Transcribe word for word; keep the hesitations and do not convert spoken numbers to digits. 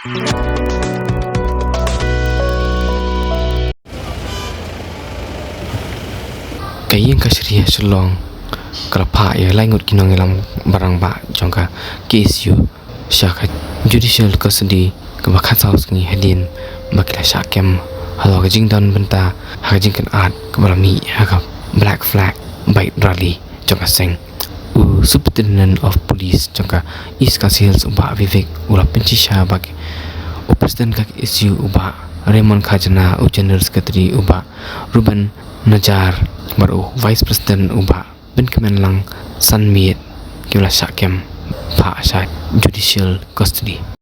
Ka ïing kashari ha Shillong ka la phah ïa lai ngut ki nongïalam barangbah jong ka K S U sha ka judicial custody kaba khatsaw sngi hadien ba ki la shah kem halor ka jingdon bynta ha ka jingkynad kaba la mih ha ka Black Flag Bike Rally jong ka seng. U Superintendent of Police jong ka East Khasi Hills, u Bah Vivek, u la pynshisha ba u President ka K S U, u Bah Raymond Khajana, u General Secretary, u Bah Ruben Najar, bad u Vice President, u Bah Pynkmenlang Sanmiet, ki la shah kem phah sha judicial custody.